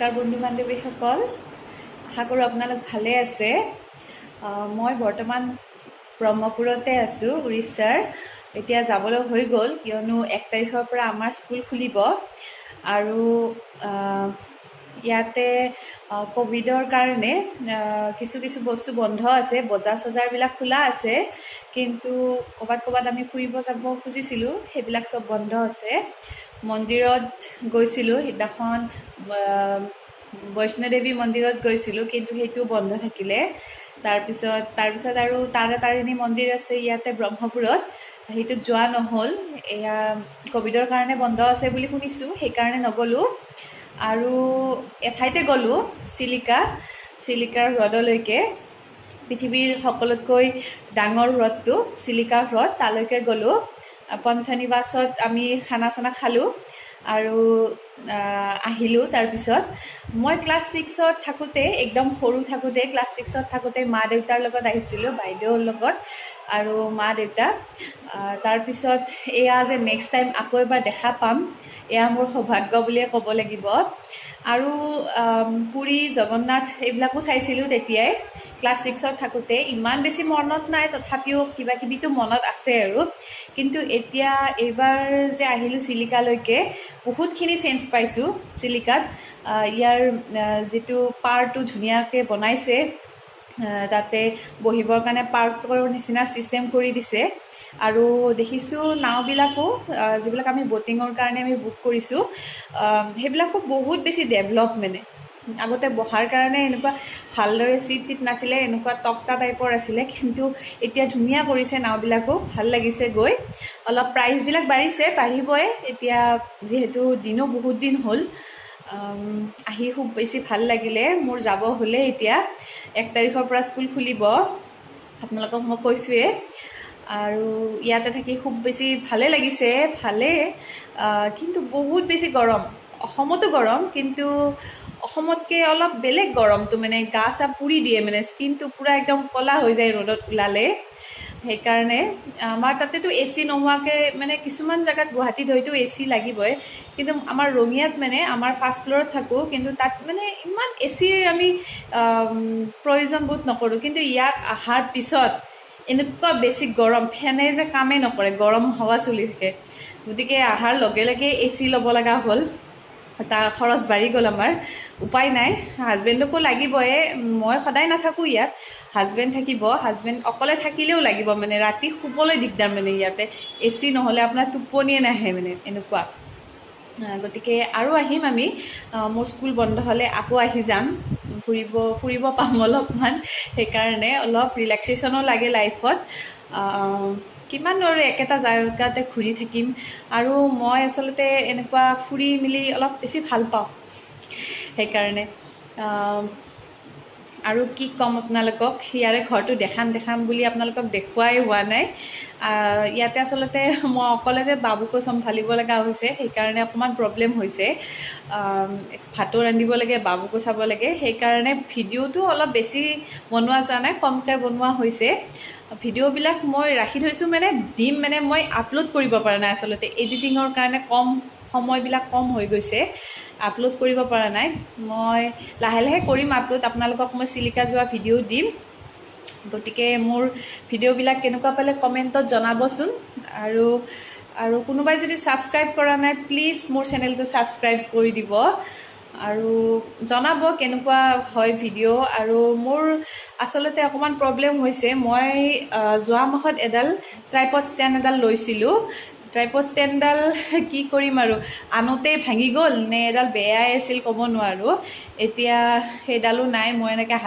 নমস্কাৰ বন্ধু বান্ধৱীসকল, আশা কৰোঁ আপোনালোক ভালে আছে। মই বৰ্তমান ব্ৰহ্মপুৰতে আছোঁ, উৰিষ্যাৰ। এতিয়া যাবলৈ হৈ গ'ল, কিয়নো 1 তাৰিখৰ পৰা আমাৰ স্কুল খুলিব। আৰু ইয়াতে ক'ভিডৰ কাৰণে কিছু কিছু বস্তু বন্ধ আছে। বজাৰ চজাৰবিলাক খোলা আছে, কিন্তু ক'ৰবাত ক'ৰবাত আমি ফুৰিব যাব খুজিছিলোঁ, সেইবিলাক চব বন্ধ আছে। মন্দিৰত গৈছিলোঁ সিদিনাখন, বৈষ্ণদেৱী মন্দিৰত গৈছিলোঁ, কিন্তু সেইটো বন্ধ থাকিলে। তাৰপিছত আৰু তাৰা তাৰিণী মন্দিৰ আছে ইয়াতে ব্ৰহ্মপুৰত, সেইটোত যোৱা নহ'ল। এয়া ক'ভিডৰ কাৰণে বন্ধ আছে বুলি শুনিছোঁ, সেইকাৰণে নগ'লোঁ। আৰু এঠাইতে গ'লোঁ, চিলিকা, চিলিকাৰ হ্ৰদলৈকে। পৃথিৱীৰ সকলোতকৈ ডাঙৰ হ্ৰদটো চিলিকা হ্ৰদ, তালৈকে গ'লোঁ। পন্থনিবাসত আমি খানা চানা খালোঁ আৰু আহিলোঁ। তাৰপিছত মই ক্লাছ 6ত থাকোঁতে, একদম সৰু থাকোঁতে, ক্লাছ 6ত থাকোঁতে মা দেউতাৰ লগত আহিছিলোঁ, বাইদেউৰ লগত আৰু মা দেউতা। তাৰপিছত এয়া যে নেক্সট টাইম আকৌ এবাৰ দেখা পাম, এয়া মোৰ সৌভাগ্য বুলিয়ে ক'ব লাগিব। আৰু পুৰী জগন্নাথ এইবিলাকো চাইছিলোঁ তেতিয়াই ক্লাছ 6ত থাকোঁতে। ইমান বেছি মনত নাই, তথাপিও কিবা কিবিতো মনত আছে আৰু। কিন্তু এতিয়া এইবাৰ যে আহিলোঁ চিলিকালৈকে, বহুতখিনি চেঞ্জ পাইছোঁ চিলিকাত। ইয়াৰ যিটো পাৰটো ধুনীয়াকৈ বনাইছে, তাতে বহিবৰ কাৰণে পাৰ্কৰ নিচিনা ছিষ্টেম কৰি দিছে। আৰু দেখিছোঁ নাওবিলাকো, যিবিলাক আমি ব'টিঙৰ কাৰণে আমি বুক কৰিছোঁ, সেইবিলাকো বহুত বেছি ডেভলপ। মানে আগতে বহাৰ কাৰণে এনেকুৱা ভালদৰে চিট টিট নাছিলে, এনেকুৱা তক্তা টাইপৰ আছিলে, কিন্তু এতিয়া ধুনীয়া কৰিছে নাওবিলাকো। ভাল লাগিছে গৈ। অলপ প্ৰাইচবিলাক বাঢ়িছে, বাঢ়িবই এতিয়া, যিহেতু দিনো বহুত দিন হ'ল। আহি খুব বেছি ভাল লাগিলে। মোৰ যাব হ'লেই এতিয়া, 1 তাৰিখৰ পৰা স্কুল খুলিব, আপোনালোকক মই কৈছোঁৱেই। আৰু ইয়াতে থাকি খুব বেছি ভালে লাগিছে, ভালেই, কিন্তু বহুত বেছি গৰম। অসমতো গৰম, কিন্তু অসমতকৈ অলপ বেলেগ গৰমটো, মানে গা চা পুৰি দিয়ে, মানে স্কিনটো পূৰা একদম ক'লা হৈ যায় ৰ'দত ওলালে। সেইকাৰণে আমাৰ তাতেতো এ চি নোহোৱাকৈ, মানে কিছুমান জেগাত, গুৱাহাটীত হয়তো এ চি লাগিবই, কিন্তু আমাৰ ৰঙিয়াত, মানে আমাৰ ফাৰ্ষ্ট ফ্ল'ৰত থাকোঁ, কিন্তু তাত মানে ইমান এ চিৰ আমি প্ৰয়োজন বোধ নকৰোঁ। কিন্তু ইয়াত অহাৰ পিছত এনেকুৱা বেছি গৰম, ফেনে যে কামেই নকৰে, গৰম হাৱা চলি থাকে। গতিকে অহাৰ লগে লগে এ চি ল'ব লগা হ'ল, তাৰ খৰচ বাঢ়ি গ'ল আমাৰ। উপায় নাই, হাজবেণ্ডকো লাগিবই। মই সদায় নাথাকোঁ ইয়াত, হাজবেণ্ড থাকিব। হাজবেণ্ড অকলে থাকিলেও লাগিব, মানে ৰাতি শুবলৈ দিগদাৰ, মানে ইয়াতে এ চি নহ'লে আপোনাৰ টোপনিয়ে নাহে, মানে এনেকুৱা। গতিকে আৰু আহিম আমি, মোৰ স্কুল বন্ধ হ'লে আকৌ আহি যাম ফুৰিব, ফুৰিব পাম অলপমান। সেইকাৰণে অলপ ৰিলেক্সেশ্যনো লাগে লাইফত। কিমান আৰু একেটা জেগাতে ঘূৰি থাকিম? আৰু মই আচলতে এনেকুৱা ফুৰি মেলি অলপ বেছি ভাল পাওঁ, সেইকাৰণে। আৰু কি ক'ম আপোনালোকক? ইয়াৰে ঘৰটো দেখাম দেখাম বুলি আপোনালোকক দেখুৱাই হোৱা নাই। ইয়াতে আচলতে মই অকলে যে বাবুকো চম্ভালিব লগা হৈছে, সেইকাৰণে অকণমান প্ৰব্লেম হৈছে। ভাতো ৰান্ধিব লাগে, বাবুকো চাব লাগে, সেইকাৰণে ভিডিঅ'টো অলপ বেছি বনোৱা যোৱা নাই, কমকৈ বনোৱা হৈছে। ভিডিঅ'বিলাক মই ৰাখি থৈছোঁ, মানে দিম, মানে মই আপলোড কৰিব পৰা নাই আচলতে। এডিটিঙৰ কাৰণে কম সময়বিলাক কম হৈ গৈছে, আপলোড কৰিব পৰা নাই। মই লাহে লাহে কৰিম আপলোড। আপোনালোকক মই চিলিকা যোৱা ভিডিঅ' দিম। গতিকে মোৰ ভিডিঅ'বিলাক কেনেকুৱা পালে কমেণ্টত জনাবচোন। আৰু কোনোবাই যদি ছাবস্ক্ৰাইব কৰা নাই, প্লিজ মোৰ চেনেলটো ছাবস্ক্ৰাইব কৰি দিব আৰু জনাব কেনেকুৱা হয় ভিডিঅ'। আৰু মোৰ আচলতে অকণমান প্ৰব্লেম হৈছে। মই যোৱা মাহত এডাল ট্ৰাইপড ষ্টেণ্ড এডাল লৈছিলোঁ। ট্ৰাইপড ষ্টেণ্ডডাল কি কৰিম আৰু, আনোতেই ভাঙি গ'ল নে এডাল বেয়াই আছিল ক'ব নোৱাৰোঁ। এতিয়া সেইডালো নাই। মই এনেকৈ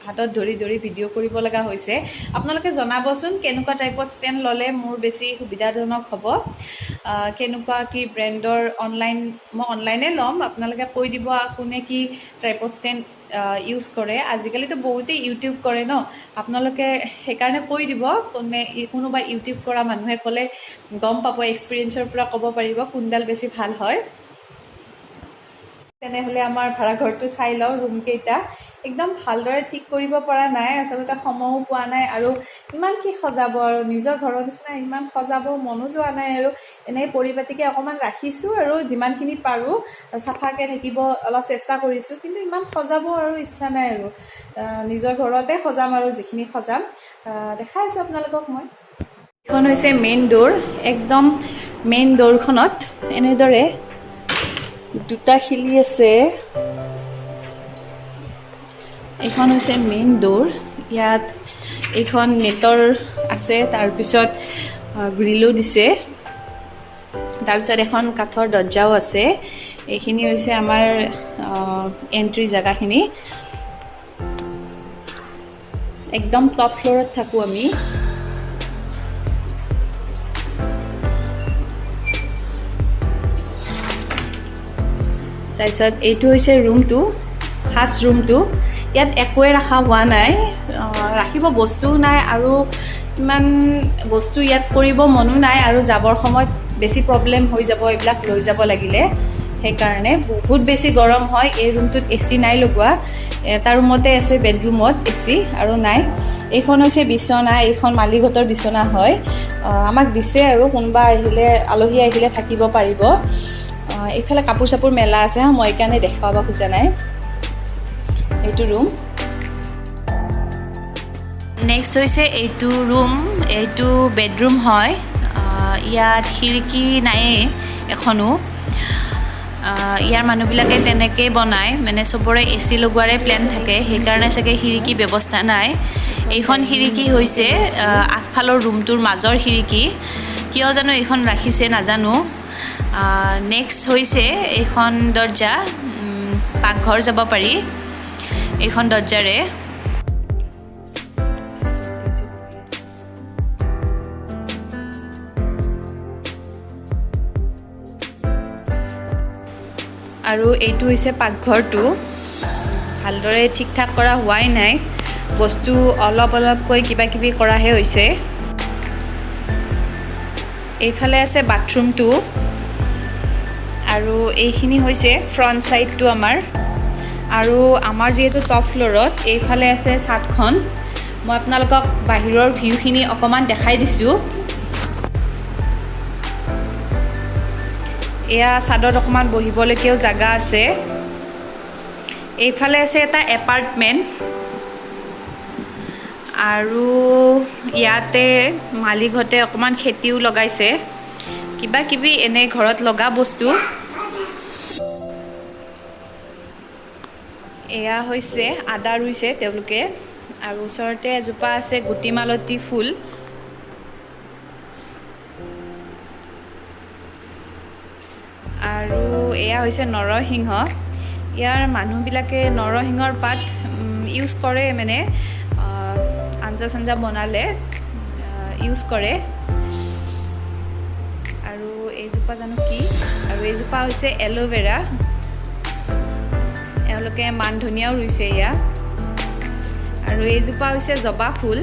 হাতত ধৰি ধৰি ভিডিঅ' কৰিব লগা হৈছে। আপোনালোকে জনাবচোন কেনেকুৱা ট্ৰাইপড ষ্টেণ্ড ল'লে মোৰ বেছি সুবিধাজনক হ'ব, কেনেকুৱা কি ব্ৰেণ্ডৰ। অনলাইন, মই অনলাইনে ল'ম। আপোনালোকে কৈ দিব কোনে কি ট্ৰাইপড ষ্টেণ্ড ইউজ কৰে। আজিকালিতো বহুতেই ইউটিউব কৰে ন, আপোনালোকে সেইকাৰণে কৈ দিব কোনে, কোনোবা ইউটিউব কৰা মানুহে ক'লে গম পাব, এক্সপিৰিয়েঞ্চৰ পৰা ক'ব পাৰিব কোনডাল বেছি ভাল হয়। তেনেহ'লে আমাৰ ভাড়াঘৰটো চাই লওঁ। ৰুমকেইটা একদম ভালদৰে ঠিক কৰিব পৰা নাই, আচলতে সময়ো পোৱা নাই আৰু ইমান কি সজাব আৰু নিজৰ ঘৰৰ নিচিনা ইমান সজাব মনো যোৱা নাই আৰু এনেই পৰিপাটিকৈ অকণমান ৰাখিছোঁ আৰু যিমানখিনি পাৰোঁ চাফাকৈ থাকিব অলপ চেষ্টা কৰিছোঁ, কিন্তু ইমান সজাব আৰু ইচ্ছা নাই আৰু নিজৰ ঘৰতে সজাম আৰু যিখিনি সজাম দেখাই আছোঁ আপোনালোকক মই। এইখন হৈছে মেইন ড'ৰ, একদম মেইন ড'ৰখনত এনেদৰে দুটা খিলি আছে। এইখন হৈছে মেইন ড'ৰ, ইয়াত এইখন নেটৰ আছে, তাৰপিছত গ্ৰিলো দিছে, তাৰপিছত এখন কাঠৰ দৰ্জাও আছে। এইখিনি হৈছে আমাৰ এণ্ট্ৰি জেগাখিনি। একদম টপ ফ্ল'ৰত থাকোঁ আমি। তাৰপিছত এইটো হৈছে ৰুমটো, ফাৰ্ষ্ট ৰুমটো। ইয়াত একোৱে ৰখা হোৱা নাই, ৰাখিব বস্তুও নাই আৰু ইমান বস্তু ইয়াত কৰিব মনো নাই আৰু যাবৰ সময়ত বেছি প্ৰব্লেম হৈ যাব এইবিলাক লৈ যাব লাগিলে, সেইকাৰণে বহুত বেছি গৰম হয়। এই ৰুমটোত এ চি নাই লগোৱা, এটা ৰুমতে আছে বেডৰুমত এ চি আৰু নাই। এইখন হৈছে বিচনা, এইখন মালিকহঁতৰ বিচনা হয়, আমাক দিছে আৰু কোনোবা আহিলে আলহী আহিলে থাকিব পাৰিব। এইফালে কাপোৰ চাপোৰ মেলা আছে, মই এইকাৰণে দেখুৱাব খোজা নাই। এইটো ৰুম। নেক্সট হৈছে এইটো ৰুম, এইটো বেডৰুম হয়। ইয়াত খিৰিকী নায়েই এখনো। ইয়াৰ মানুহবিলাকে তেনেকেই বনায়, মানে চবৰে এ চি লগোৱাৰে প্লেন থাকে, সেইকাৰণে চাগে খিৰিকী ব্যৱস্থা নাই। এইখন খিৰিকী হৈছে আগফালৰ ৰুমটোৰ মাজৰ খিৰিকী, কিয় জানো এইখন ৰাখিছে নাজানো। নেক্সট হৈছে এইখন দৰ্জা, পাকঘৰ যাব পাৰি এইখন দৰ্জাৰে। আৰু এইটো হৈছে পাকঘৰটো, ভালদৰে ঠিক ঠাক কৰা হোৱাই নাই, বস্তু অলপ অলপকৈ কিবা কিবি কৰাহে হৈছে। এইফালে আছে বাথৰুমটো আৰু এইখিনি হৈছে ফ্ৰণ্ট ছাইডটো আমাৰ। আৰু আমাৰ যিহেতু টপ ফ্ল'ৰত, এইফালে আছে চাটখন। মই আপোনালোকক বাহিৰৰ ভিউখিনি অকণমান দেখাই দিছোঁ। এয়া চাদত অকণমান বহিবলৈকেও জাগা আছে। এইফালে আছে এটা এপাৰ্টমেণ্ট আৰু ইয়াতে মালিকহঁতে অকণমান খেতিও লগাইছে, কিবা কিবি এনে ঘৰত লগা বস্তু। এয়া হৈছে আদা ৰুইছে তেওঁলোকে আৰু ওচৰতে এজোপা আছে গুটিমালতী ফুল। আৰু এয়া হৈছে নৰসিংহ। ইয়াৰ মানুহবিলাকে নৰসিংহৰ পাত ইউজ কৰে, মানে আঞ্জা চাঞ্জা বনালে ইউজ কৰে। আৰু এইজোপা জানো কি, আৰু এইজোপা হৈছে এল'ভেৰা। এওঁলোকে মান ধনিয়াও ৰুইছে ইয়াত। আৰু এইজোপা হৈছে জবা ফুল।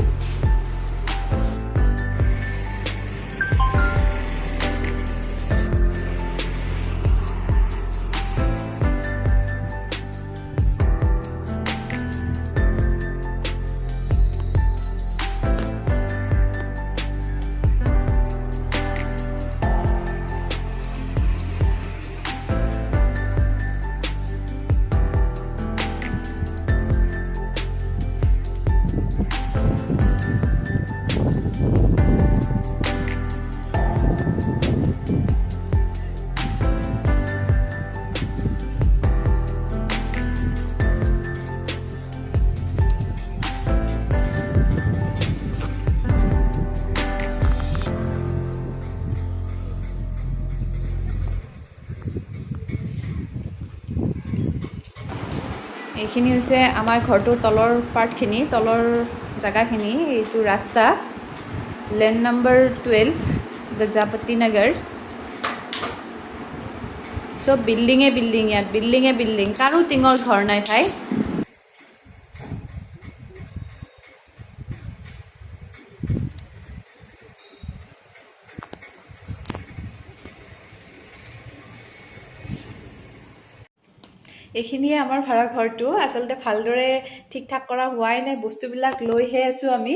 এইখিনি হৈছে আমাৰ ঘৰটোৰ তলৰ পাৰ্টখিনি, তলৰ জেগাখিনি। এইটো ৰাস্তা লেন নম্বৰ 12, গজাপতি নগৰ। চব বিল্ডিঙে বিল্ডিং, ইয়াত বিল্ডিঙে বিল্ডিং, কাৰো টিঙৰ ঘৰ নাই ভাই। এইখিনিয়ে আমাৰ ভাড়া ঘৰটো। আচলতে ভালদৰে ঠিক ঠাক কৰা হোৱাই নাই, বস্তুবিলাক লৈহে আছোঁ আমি।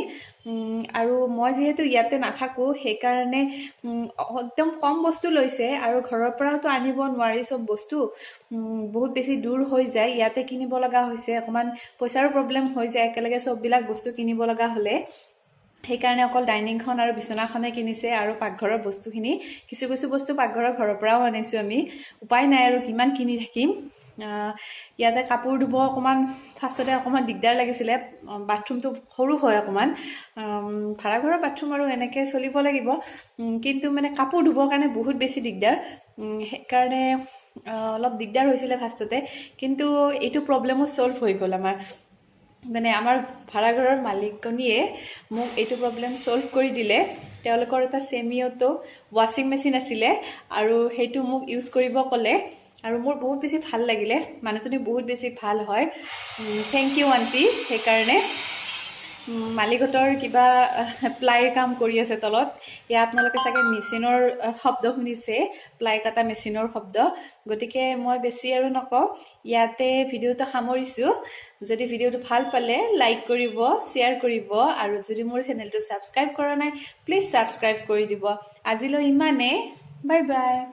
আৰু মই যিহেতু ইয়াতে নাথাকোঁ, সেইকাৰণে একদম কম বস্তু লৈছে। আৰু ঘৰৰ পৰাওতো আনিব নোৱাৰি চব বস্তু, বহুত বেছি দূৰ হৈ যায়। ইয়াতে কিনিব লগা হৈছে। অকণমান পইচাৰো প্ৰব্লেম হৈ যায় একেলগে চববিলাক বস্তু কিনিব লগা হ'লে। সেইকাৰণে অকল ডাইনিংখন আৰু বিচনাখনে কিনিছে আৰু পাকঘৰৰ বস্তুখিনি। কিছু কিছু বস্তু পাকঘৰৰ ঘৰৰ পৰাও আনিছোঁ আমি। উপায় নাই আৰু, কিমান কিনি থাকিম? ইয়াতে কাপোৰ ধুব অকণমান ফাৰ্ষ্টতে অকণমান দিগদাৰ লাগিছিলে। বাথৰুমটো সৰু হয় অকণমান। ভাড়াঘৰৰ বাথৰুম আৰু এনেকৈ চলিব লাগিব। কিন্তু মানে কাপোৰ ধুবৰ কাৰণে বহুত বেছি দিগদাৰ। সেইকাৰণে অলপ দিগদাৰ হৈছিলে ফাৰ্ষ্টতে। কিন্তু এইটো প্ৰব্লেমো ছল্ভ হৈ গ'ল আমাৰ। মানে আমাৰ ভাড়াঘৰৰ মালিকনীয়ে মোক এইটো প্ৰব্লেম ছল্ভ কৰি দিলে। তেওঁলোকৰ এটা ছেমি অটো ৱাশ্বিং মেচিন আছিলে আৰু সেইটো মোক ইউজ কৰিব ক'লে আৰু মোৰ বহুত বেছি ভাল লাগিলে। মানুহজনী বহুত বেছি ভাল হয়। Thank U aunty. সেইকাৰণে মালিকহঁতৰ কিবা প্লাইৰ কাম কৰি আছে তলত। এয়া আপোনালোকে চাগে মেচিনৰ শব্দ শুনিছে, প্লাই কটা মেচিনৰ শব্দ। গতিকে মই বেছি আৰু নকওঁ, ইয়াতে ভিডিঅ'টো সামৰিছোঁ। যদি ভিডিঅ'টো ভাল পালে লাইক কৰিব, শ্বেয়াৰ কৰিব আৰু যদি মোৰ চেনেলটো ছাবস্ক্ৰাইব কৰা নাই, প্লিজ ছাবস্ক্ৰাইব কৰি দিব। আজিলৈ ইমানে, বাই বাই।